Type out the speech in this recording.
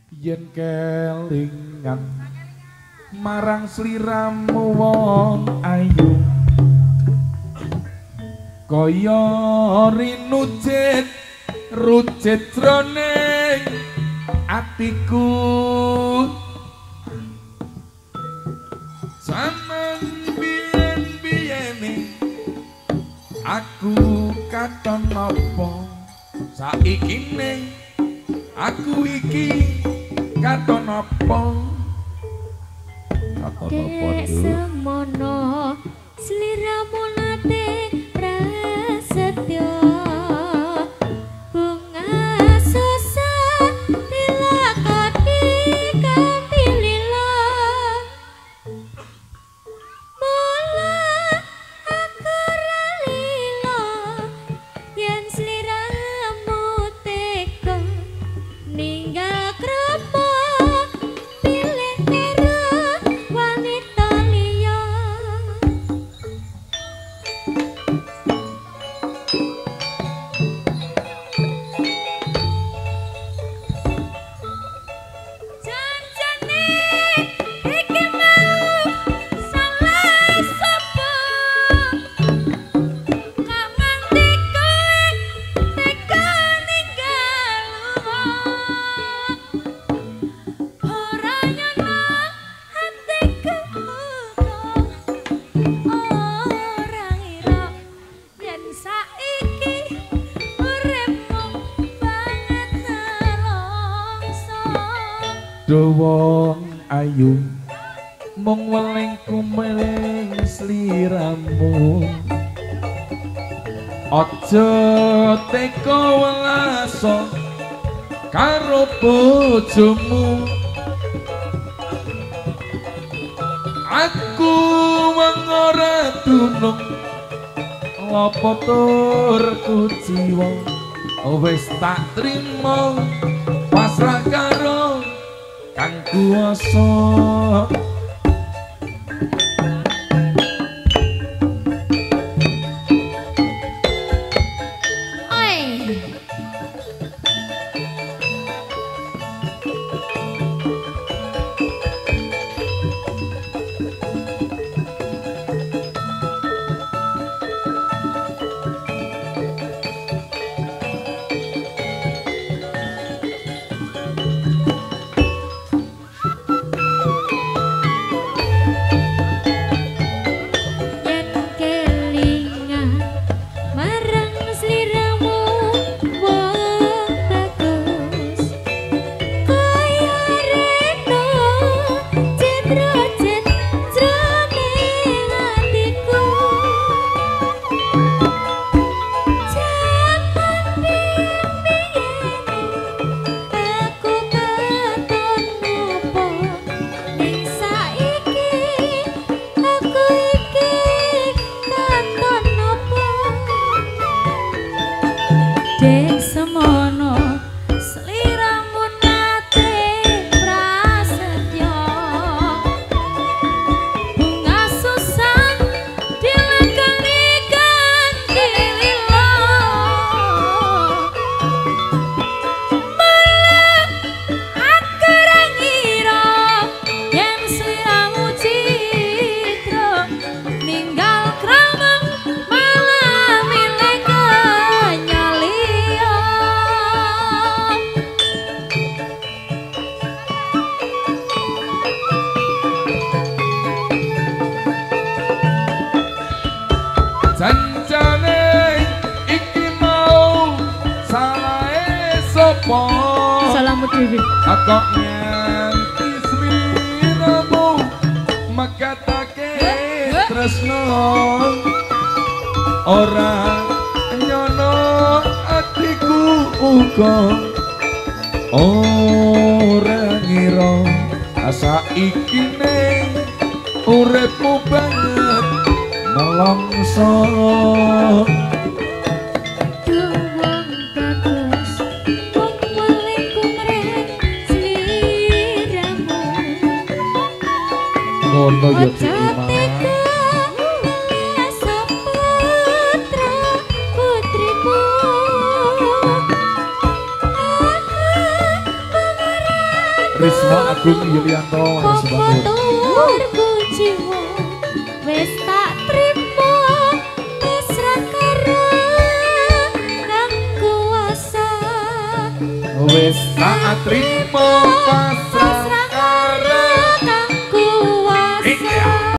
Yen kelingan marang sliramu wong ayu, kaya rinucit rucit jroning atiku. Saman biyen-biyene aku katon apa, saikine aku iki katon apa? Katon apa? Dek semono sliramu nate prasetyo, bunga susah dilakoni kanthi lila. Mula aku ra lila yen sliramu tega ninggal krama pilih karo wanita liya. Janjane iki mau salah sapa, kang nganti kowe tega ninggal lunga. Ora nyono atiku uga, ora ngira yen saiki uripmu banget nelongso. Duh wong ayu, mung welingku meling sliramu. Aja teka welaso karo bojomu. Aku wong ora dunung, lapo tur kuciwa, wis tak trimo pasrah karo kang kuwasa. Oi. Yen kelingan marang sliramu wong bagus, kaya reno citra-cit jroning atiku. Jaman biyen-biyene aku katon nopo, ning saiki aku iki katon nopo. Dek semono sliramu nate prasetyo, bunga susah dilakoni kanthi lila. Malah aku ora ngira yen sliramu citra ninggal krama malah milih kanyaliya. Janjane iki mau salahe sapa? Salahmu dhewe. Kok nganti sliramu megatake tresno, ora nyono atiku uga, ora ngira saikine uripmu banget nelongso. Duh wong bagus, mung welingku mreng sliramu. Ngono ya Aja Dik Ima. tega welas putra putrimu. Aku mung ora Risma Agung Yulianto wis tak trimo pasrah karo kang kuwasa. Wis tak trimo pasrah